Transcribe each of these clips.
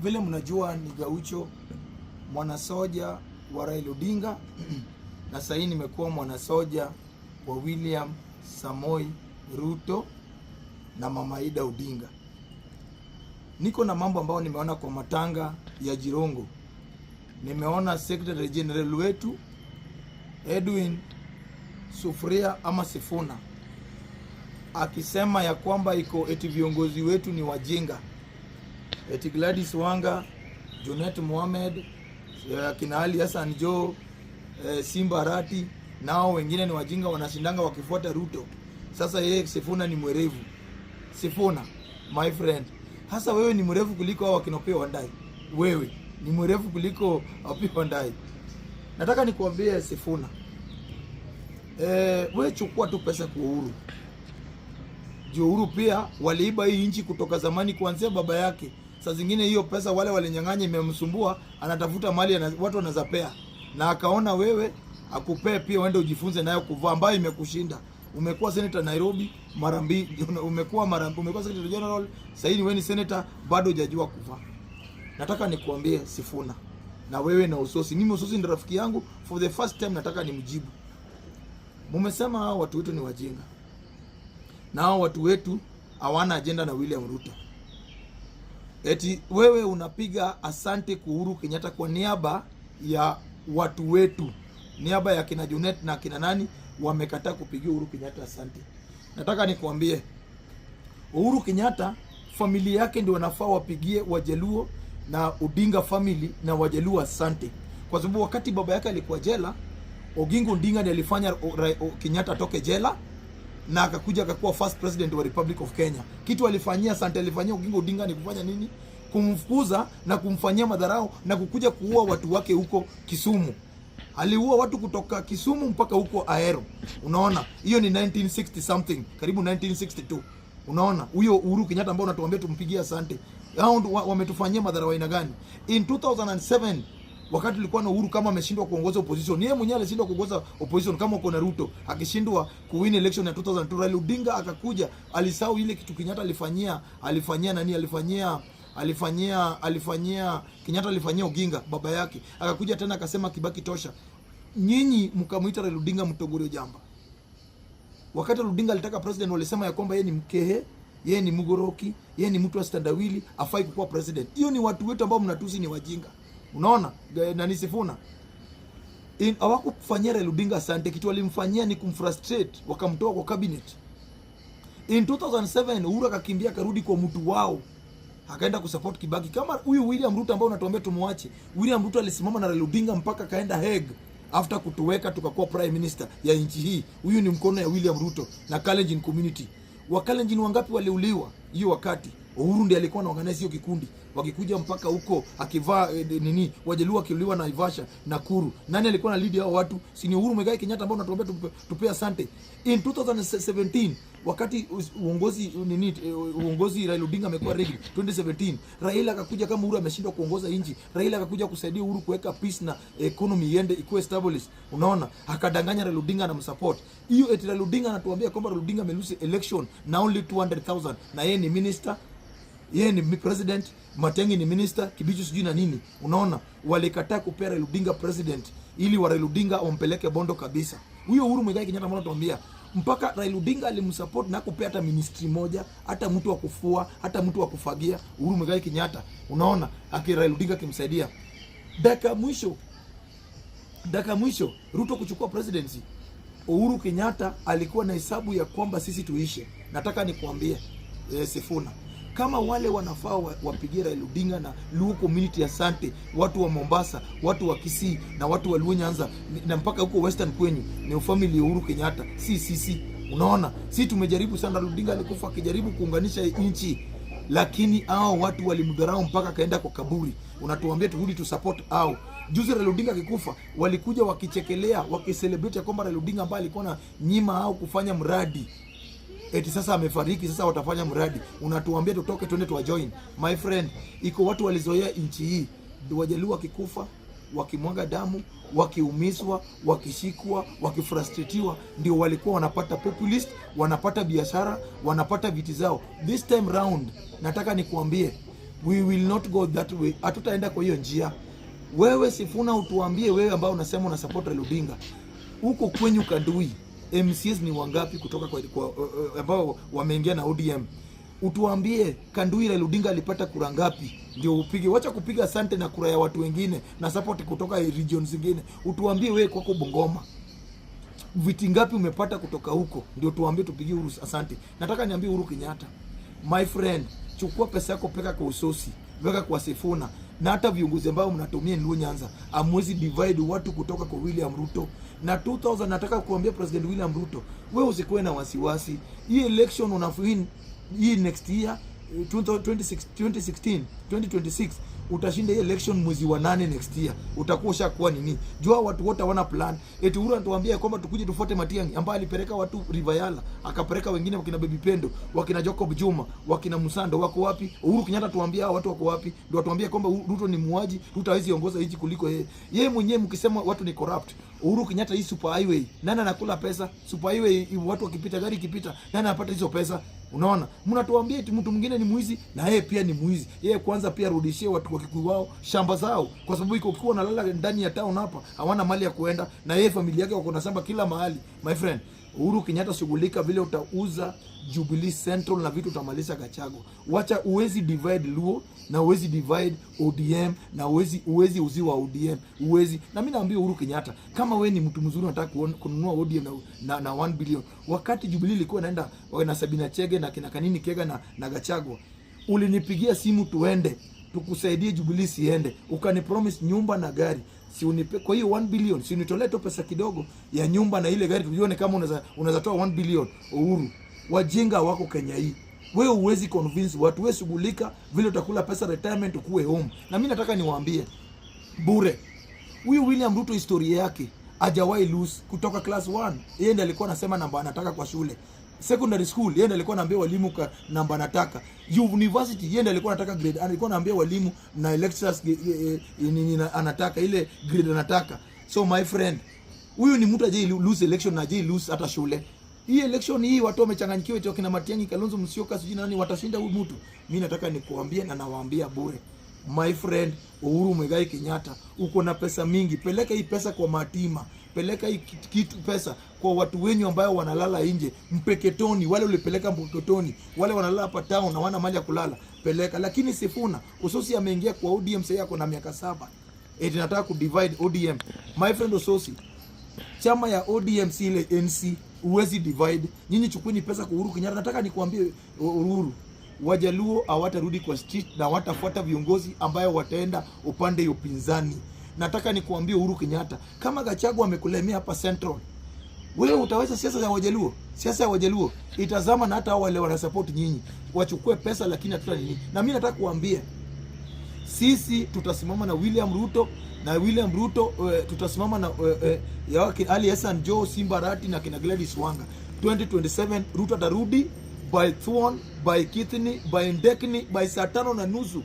Vile mnajua ni Gaucho, mwanasoja wa Raila Odinga na sasa hii nimekuwa mwanasoja wa William Samoi Ruto na Mama Ida Odinga. Niko na mambo ambayo nimeona kwa matanga ya Jirongo. Nimeona Secretary General wetu Edwin Sufuria ama Sifuna akisema ya kwamba iko eti viongozi wetu ni wajinga, eti Gladys Wanga, Junet Mohamed, kina Ali Hassan Joho, Simba Arati nao wengine ni wajinga, wanashindanga wakifuata Ruto. Sasa yeye Sifuna ni mwerevu. Sifuna, my friend, hasa wewe ni mrefu kuliko hao wakina Opiyo Wandayi. Wewe ni mrefu kuliko Opiyo Wandayi. Nataka nikuambie Sifuna, wewe chukua tu pesa kwa Uhuru. Juu Uhuru pia waliiba hii nchi kutoka zamani kuanzia baba yake. Saa zingine hiyo pesa wale walinyang'anya imemsumbua, anatafuta mali watu wanazapea, na akaona wewe akupee pia uende ujifunze nayo kuvaa, ambayo imekushinda. Umekuwa senator Nairobi mara mbili, umekuwa secretary general, sasa hivi wewe ni senator, bado hujajua kuvaa. Nataka nikuambie Sifuna, na wewe na Usosi, mimi Usosi ni rafiki yangu, for the first time nataka nimjibu. Mumesema hao watu wetu ni wajinga na hao watu wetu hawana agenda na William Ruto. Eti wewe unapiga asante kwa Uhuru Kenyatta kwa niaba ya watu wetu, niaba ya kina Junet na kina nani wamekataa kupigia Uhuru Kenyatta asante. Nataka nikuambie Uhuru Kenyatta familia yake ndio wanafaa wapigie Wajaluo na Odinga family na Wajaluo asante, kwa sababu wakati baba yake alikuwa jela, Oginga Odinga ndiye alifanya Kenyatta atoke jela na akakuja akakuwa first president wa Republic of Kenya. Kitu alifanyia asante, alifanyia Oginga Odinga ni kufanya nini? Kumfukuza na kumfanyia madharau na kukuja kuua watu wake huko Kisumu. Aliua watu kutoka Kisumu mpaka huko Ahero. Unaona, hiyo ni 1960 something, karibu 1962. Unaona, huyo Uhuru Kenyatta ambao unatuambia tumpigie asante, hao ndio wametufanyia madharau aina gani? In 2007 wakati tulikuwa na Uhuru kama ameshindwa kuongoza opposition, yeye mwenyewe alishindwa kuongoza opposition kama uko na Ruto akishindwa kuwin election ya 2002, Raila Odinga akakuja, alisahau ile kitu Kenyatta alifanyia nani, alifanyia Kenyatta, alifanyia Oginga baba yake, akakuja tena akasema Kibaki tosha. Nyinyi mkamuita Raila Odinga mtogoro jamba. Wakati Raila Odinga alitaka president, walisema ya kwamba yeye ni Mkehe, yeye ni Mugoroki, yeye ni mtu wa standawili, afai kukuwa president. Hiyo ni watu wetu ambao mnatusi ni wajinga. Unaona? Nani Sifuna? Hawakufanyia Raila Odinga asante, kitu walimfanyia ni kumfrustrate, wakamtoa kwa cabinet. In 2007 Uhuru akakimbia akarudi kwa mtu wao, akaenda kusupport Kibaki. Kama huyu William Ruto ambao unatuambia tumuache, William Ruto alisimama na Raila Odinga mpaka akaenda Hague after kutuweka tukakuwa prime minister ya nchi hii. Huyu ni mkono ya William Ruto na Kalenjin community. Wakalenjin wangapi waliuliwa hiyo wakati? Uhuru ndiye alikuwa anaorganize hiyo kikundi, wakikuja mpaka huko akivaa nini, Wajaluo wakiuliwa Naivasha, Nakuru. Nani alikuwa na lead hao watu? Si ni Uhuru Muigai Kenyatta ambao unatuambia tupe asante. In 2017 wakati uongozi nini, uongozi Raila Odinga amekuwa rigged 2017, Raila akakuja kama Uhuru ameshindwa kuongoza nchi, Raila akakuja kusaidia Uhuru kuweka peace na economy iende ikuwe established. Unaona, akadanganya Raila Odinga na msupport hiyo. Eti Raila Odinga anatuambia kwamba Raila Odinga amelose election na only 200,000 na yeye ni minister, yeye ni president, Matiang'i ni minister, Kibicho sijui na nini. Unaona, walikataa kupea Raila Odinga president ili wa Raila Odinga wampeleke Bondo kabisa. Huyo Uhuru Muigai Kenyatta mbona tuambia mpaka Raila Odinga alimsupport na kupea hata ministry moja, hata mtu wa kufua, hata mtu wa kufagia, Uhuru Muigai Kenyatta. Unaona, aki Raila Odinga akimsaidia. Dakika mwisho Ruto kuchukua presidency, Uhuru Kenyatta alikuwa na hesabu ya kwamba sisi tuishe. Nataka nikuambie Sifuna, kama wale wanafaa wapigie Raila Odinga na Luo community asante, watu wa Mombasa, watu wa Kisii na watu wa Luo Nyanza na mpaka huko Western kwenyu ni family ya Uhuru Kenyatta, si sisi. Unaona, si tumejaribu sana. Raila Odinga alikufa akijaribu kuunganisha nchi, lakini hao watu walimdharau mpaka akaenda kwa kaburi. Unatuambia turudi tu support au juzi Raila Odinga akikufa, walikuja wakichekelea wakicelebrate ya kwamba Raila Odinga ambaye alikuwa na nyima au kufanya mradi eti sasa amefariki, sasa watafanya mradi. Unatuambia tutoke tuende tuwa join. My friend, iko watu walizoea nchi hii, Wajaluo wakikufa, wakimwaga damu, wakiumizwa, wakishikwa, wakifrustratiwa, ndio walikuwa wanapata populist, wanapata biashara, wanapata viti zao. This time round, nataka nikuambie We will not go that way, hatutaenda kwa hiyo njia. Wewe Sifuna, utuambie wewe ambao unasema una support Raila Odinga, huko kwenyu Kandui MCAs ni wangapi kutoka kwa ambao wameingia na ODM? Utuambie Kandui Raila Odinga alipata kura ngapi, ndio upige. Wacha kupiga asante na kura ya watu wengine na support kutoka region zingine. Utuambie wewe kwako Bungoma viti ngapi umepata kutoka huko, ndio tuambie tupigie Uhuru asante. Nataka niambie Uhuru Kenyatta, my friend, chukua pesa yako peka kwa Usosi, weka kwa Sifuna na hata viongozi ambao mnatumia Luo Nyanza, hamwezi divide watu kutoka kwa William Ruto. Na 2000 nataka kuambia President William Ruto, wewe usikuwe na wasiwasi. Hii election una win hii next year 2016 2016 2026 utashinda hii election mwezi wa 8 next year, utakuwa ushakuwa nini. Jua watu wote hawana plan. Eti Uhuru anatuambia kwamba tukuje tufuate Matiang'i ambaye alipeleka watu River Yala, akapeleka wengine wakina Baby Pendo, wakina Jacob Juma, wakina Musando wako wapi? Uhuru Kenyatta tuambie hao watu wako wapi? Ndio atuambie kwamba Ruto ni muuaji, Ruto hawezi ongoza nchi kuliko yeye. Yeye mwenyewe mkisema watu ni corrupt. Uhuru Kenyatta, hii super highway, nani anakula pesa? Super highway watu wakipita, gari ikipita, nani anapata hizo pesa? Unaona, mnatuambia eti mtu mwingine ni mwizi na yeye pia ni mwizi. Yeye kwanza pia rudishie watu wa Kikuyu wao shamba zao, kwa sababu iko ukiwa unalala ndani ya town hapa hawana mali ya kuenda, na yeye familia yake wako na shamba kila mahali. My friend Uhuru Kenyatta, shughulika vile utauza Jubilee Central na vitu utamaliza Gachagua. Wacha, uwezi divide Luo na uwezi divide ODM na uwezi uziwa ODM, uwezi. Na mimi naambia Uhuru Kenyatta, kama we ni mtu mzuri unataka kununua ODM na 1 billion, wakati Jubilee ilikuwa inaenda na Sabina Chege na kina Kanini Kega na Gachagua, ulinipigia simu tuende tukusaidie Jubilee siende, ukanipromise nyumba na gari, si unipe kwa hiyo 1 billion, si unitolee tu pesa kidogo ya nyumba na ile gari, tujione kama unaweza toa 1 billion. Uhuru, wajinga wako Kenya hii. Wewe huwezi convince watu, wewe shughulika vile utakula pesa retirement, ukuwe home. Na mimi nataka niwaambie bure, huyu William Ruto historia yake hajawahi lose kutoka class 1. Yeye ndiye alikuwa anasema namba anataka kwa shule. Secondary school yeye ndiye alikuwa anaambia walimu namba anataka. University yeye ndiye alikuwa anataka grade, alikuwa anaambia walimu na lecturers nini anataka, ile grade anataka. So my friend, huyu ni mtu hajai lose election na hajai lose hata shule. Hii election hii watu wamechanganyikiwa, eti wakina Matiang'i, Kalonzo Musyoka, sijui nani watashinda huyu mtu. Mimi nataka nikuambie na nawaambia bure. My friend Uhuru Muigai Kenyatta, uko na pesa mingi, peleka hii pesa kwa matima, peleka hii kitu pesa kwa watu wenyu ambao wanalala nje, Mpeketoni, wale ulipeleka Mpeketoni, wale wanalala hapa town na wana mali ya kulala, peleka. Lakini Sifuna Usosi ameingia kwa ODM sasa ako na miaka 7, eti nataka kudivide ODM. My friend Usosi, chama ya ODM si ile NC, huwezi divide. Nyinyi chukueni pesa kwa Uhuru Kenyatta. Nataka nikuambie Uhuru, Wajaluo hawatarudi kwa street na hawatafuata viongozi ambayo wataenda upande ya upinzani. Nataka nikuambie Uhuru Kenyatta, kama Gachagua amekulemea hapa Central, wewe utaweza siasa za Wajaluo? Siasa ya Wajaluo itazama na hata hao wale wana support nyinyi wachukue pesa, lakini hatuta nini. Na mimi nataka kuambia sisi tutasimama na William Ruto na William Ruto tutasimama na ya Ali Hassan Joho, Simba Arati na kina Gladys Wanga. 2027 Ruto atarudi by thuon, by kithini, by ndekni, by saa 5:30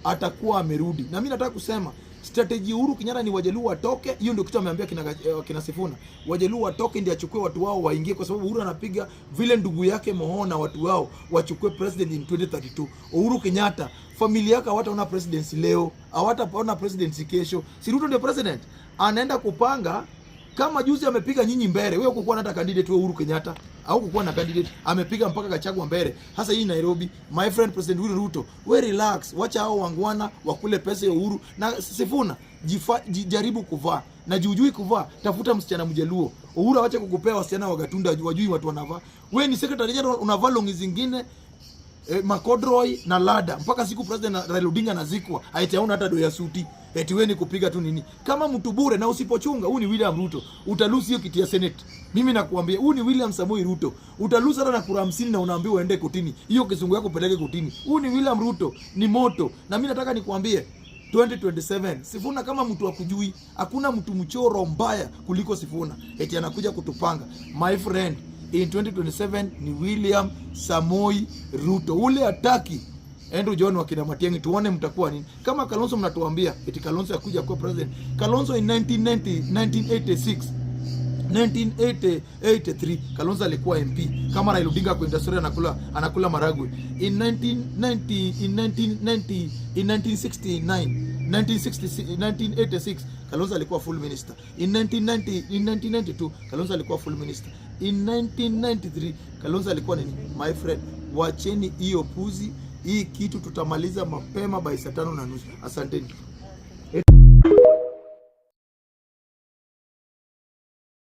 atakuwa amerudi. Na mimi nataka kusema strategy Uhuru Kenyatta ni Wajaluo watoke. Hiyo ndio kitu ameambia kina Sifuna, Wajaluo watoke ndio achukue watu wao waingie, kwa sababu Uhuru anapiga vile ndugu yake Moho na watu wao wachukue president in 2032. Uhuru Kenyatta familia yake hawataona presidency leo, hawataona presidency kesho. Si Ruto ndio president anaenda kupanga kama juzi amepiga nyinyi mbele. Wewe hukukuwa na hata candidate, wewe Uhuru Kenyatta au kukuwa na candidate, amepiga mpaka Gachagua mbele. Sasa hii Nairobi, my friend President William Ruto, we relax, wacha hao wangwana wakule pesa ya Uhuru. Na Sifuna, jaribu kuvaa na jujui kuvaa, tafuta msichana Mjaluo. Uhuru awache kukupea wasichana wa Gatunda, wajui watu wanavaa. Wewe ni secretary general unavaa longi zingine macorduroy na lada mpaka siku president Raila Odinga anazikwa, ati hauna hata do ya suti, eti wewe ni kupiga tu nini kama mtu bure. Na usipochunga, huyu ni William Ruto, utalose hiyo kiti ya Senate. Mimi nakuambia huyu ni William Samoei Ruto, utalose hata na kura 50 na unaambiwa uende kotini. Hiyo kisungu yako peleke kotini. Huyu ni William Ruto, ni moto. Na mimi nataka nikuambie 2027 Sifuna kama mtu akujui, hakuna mtu mchoro mbaya kuliko Sifuna, eti anakuja kutupanga. My friend, in 2027 ni William Samoi Ruto ule ataki Andrew John wakina Matiang'i, tuone mtakuwa nini. Kama Kalonzo mnatuambia eti Kalonzo akuja kuwa president. Kalonzo in 1990, 1986, 1983 Kalonzo alikuwa MP kama Raila Odinga kwa industry anakula maragwe. In 1990, in 1990, in 1969, 1966, 1986 Kalonzo alikuwa full minister. In 1990, in 1992 Kalonzo alikuwa full minister. In 1993 Kalonzo alikuwa nini? My friend, wacheni hiyo puzi. Hii kitu tutamaliza mapema by saa 5:30. Asanteni.